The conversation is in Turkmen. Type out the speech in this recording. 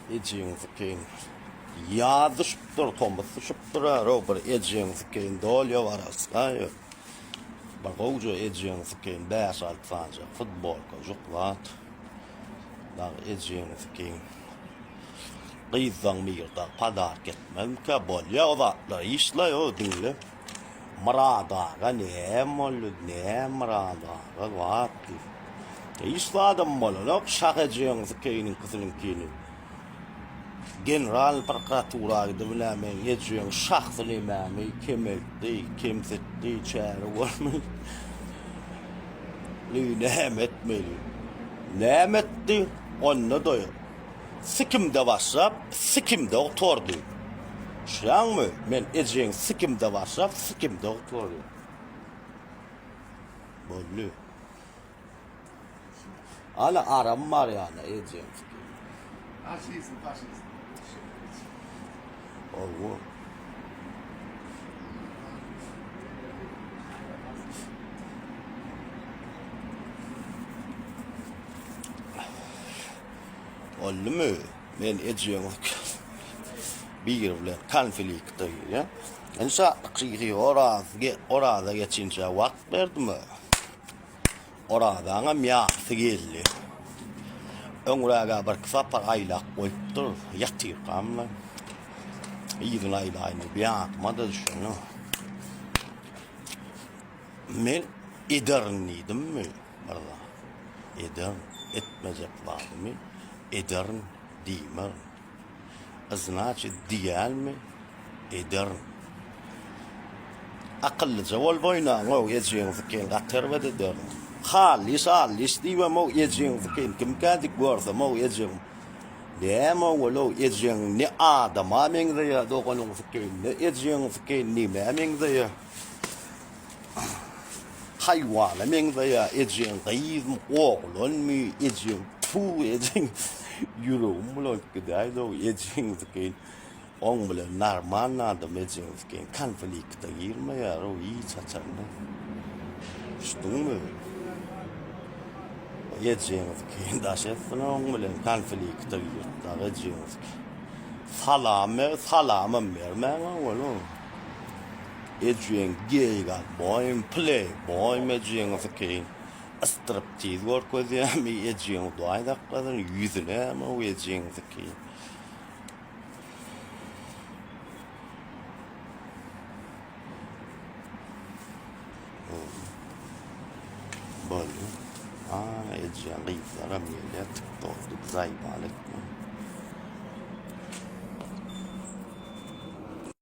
Ejeň sikeýin. Ýaz düşüpdir, tomus düşüpdir, ro bir ejeň sikeýin dolýa barasgaý. Bir gowja ejeň sikeýin 5-6 sanja futbolka juk zat. Dag ejeň sikeýin. Gyzdan bir dag padark etmezmikä bolýa o zatlar işle o diňle. Myrat aga näme boldy, näme Myrat aga zat diýip. Hiç zadam bolanok, şah ejeň sikeýiniňkisiniňkini. General prokuratura gidip ine meň ejeň şahsy nemämi kemeltdi, kemsitdi, çäre görmedi. Näme etmeli? Näme etdi? Onda doýur. Sikimde başlap, sikimde gutardy. Düşýäňmi? Men ejeň sikimde başlap, sikimde gutardy. Boldy. Ala aram bar ýa-da ejeň sikim. Faşizm, faşizm. Owo. Boldumy? Men ejeň biri bilen konflikte girýän. Men şatlyk şyhy Oraz, Oraza geçinçä wagt berdimi? Orazaňam ýarysy geldi. Öňräge birki sapar aýlap goýupdyr, ýatyrkam-la. Yzyny aýlaýyn diýip ýadyma-da düşenok. Men ederin diýdimmi bir zat? Ederin, etmejek zadymy ederin diýmerin. Znaçit diýýänmi ederin. Akyllyja bolup oýnaň-ow, ejeňizikin gaty erbet ederin. Hallyş, allyş diýibem-ow, ejeňizikin kimkä dik görsem-ow, ejeň. Näme-ow ol-ow, ejeň ne adama meňzeýär doganyňyzykin, ne ejeňizikin nämä meňzeýär. Haýwana meňzeýär ejeň gyzmy oglanmy ejeň tu ejeň ýüregim bulanyp gidäýdow ejeňizikin oň bilen normalny adam ejeňizikin konflikte girmeýärow hiç haçanda düşdüňmi ejeňizikin daş etsin oň bilen konflikte girip dagy ejeňizikin salam ber salamam bermäň oň Ejeň geý gazboýym pleý boým ejeňi sikeýin striptiz görkezýämi ejeň hudaý saklasyn ýüzi näme o ejeňi sikeýin. Boldy. A ejeň gyzlaram gelýär tiktokda zaýbal etme.